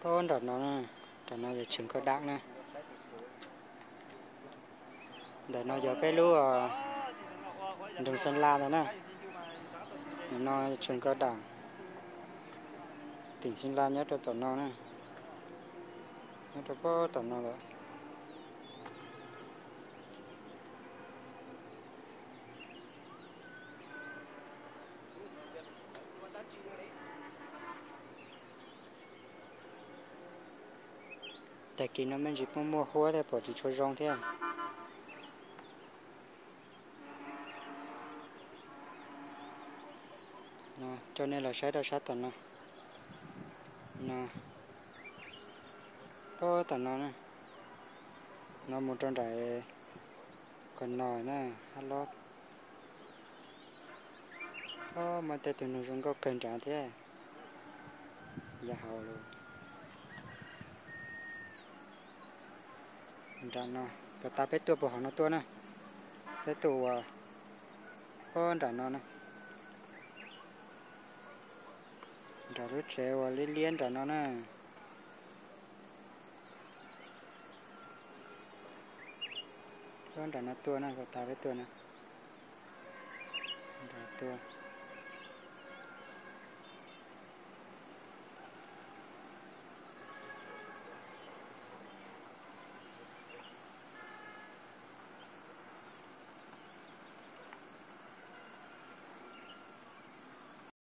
Nram no, nram no yog Tshwm Kaw Dam na. Ntawm no yog peb lub nroog Xeeb Las ntawd na. Ntawm no Tshwm Kaw Dam, teem Xeeb Las nyob rau tom no na, nyob rau pem tom no lawm. Tag kis no me ntsis muaj muaj huab thiab pom tsis tshua zoo thiab. Coj nej los saib rau sab tom no, no, pem tom no na, no mus rau nram qhov no na, hab lob. Muaj tej tug noog zoo nkauj kawg nrad thiab. Yav hauv lawm. Nram no, puas tas peb tuaj puag hauv no tuaj na. Peb tuaj ua, o, nram no na. Nram lub tsev uas liab liab nram no na. Puag nram no tuaj na, puas tas peb tuaj na. Nram tuaj.